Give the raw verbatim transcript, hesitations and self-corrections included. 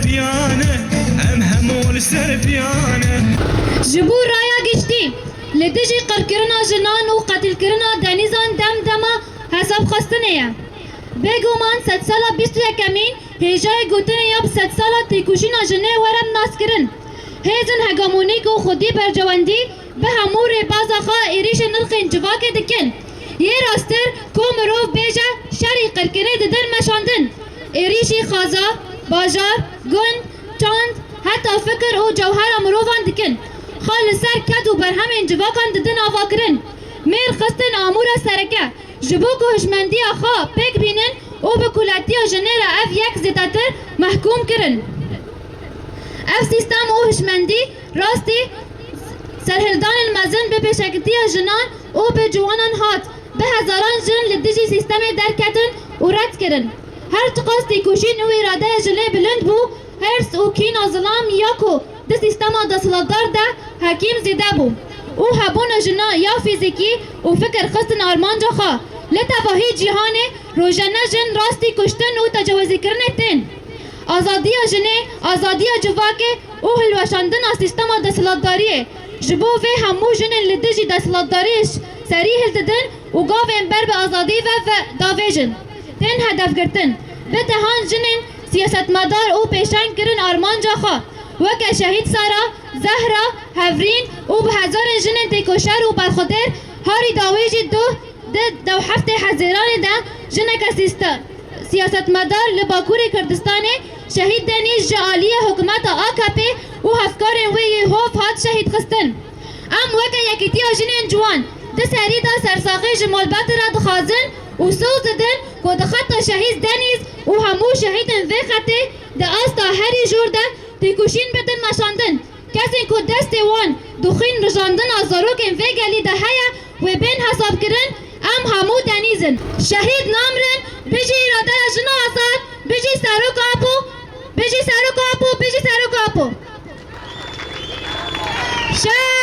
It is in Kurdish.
Piyane, em hemû li ser piyane. Ji bo raya giştî, li dijî qirkirina jinan û qetilkirina Denîzan dem dema hesabxwestinê ye. Bêguman sedsala bîst û yekemîn hêjayê gotinê ya bi sedsala têkoşîna jinê were naskirin. Hêzên hegemonîk û xwedî berjewendî bi hemû rêbaza xwe êrîşên nirxên civakê dikin. Yê rasttir ku mirov bêje şerî qirkirinê didin meşandin. Êrîşî xaza, bajar, gund, çand, heta fikir û cewhera mirovan dikin. Xwe li ser ked û berhemên civakan didin avakirin. Mêr xistin amûra sereke. Ji bo ku hişmendiya xwe pêk bînin û bi kuletiya jinê re ev yek zêdetir mehkûm kirin. Ev sîstem û hişmendî rastî serhildanên mezin bi pêşekitiya jinan û bi ciwanan hat. Bi hezaran jin li dijî sîstemê derketin û red kirin. Her çiqas têkoşîn û îradeya jinê bilind bû, hirs û kîna zilam ya ku di sîstema desthilatdar de hekîm zêde bû û hebûna jina ya fîzîkî û fikir xistin armanca xwe. Li tevahî cîhanê rojane jin rastî kuştin û tecawizîkirinê tên. Azadiya jinê, azadiya civakê û hilweşandina sîstema desthilatdariyê. Ji bo vê hemû jinên li dijî desthilatdariyê serî hildidin û gavên ber bi azadî ve, ve davêjin, tên hedefgirtin. Bi dehan jinên siyasetmedar û pêşeng kirin armanca xwe, weke Şehîd Sara, Zehra, Hevrîn û bi hezarên jinên têkoşer û berxwedêr. Harî dawî jî duh di dew heftê Hezîranê de jineke sîste-, siyasetmedar li Bakurê Kurdistanê Şehîd Denîz ji aliyê hikûmeta A K P û hevkarên wê yê hov hat şehîd xistin. Em weke Yekîtiya Jinên Ciwan di serî de sersaxî ji malbatê re dixwazin û soz didin ku di xeta Şehîd Denîz û hemû şehîdên vê xetê di asta herî jor de têkoşîn bidin meşandin. Kesên ku destê wan di xwîn rijandina zarokên vê gelî de heye, wê bên hesabkirin, em hemû Denîz in. Şehîd namrin, bijî îradeya jina azad, bijî Serok Apo, bijî Serok Apo, bijî Serok Apo. Şehîd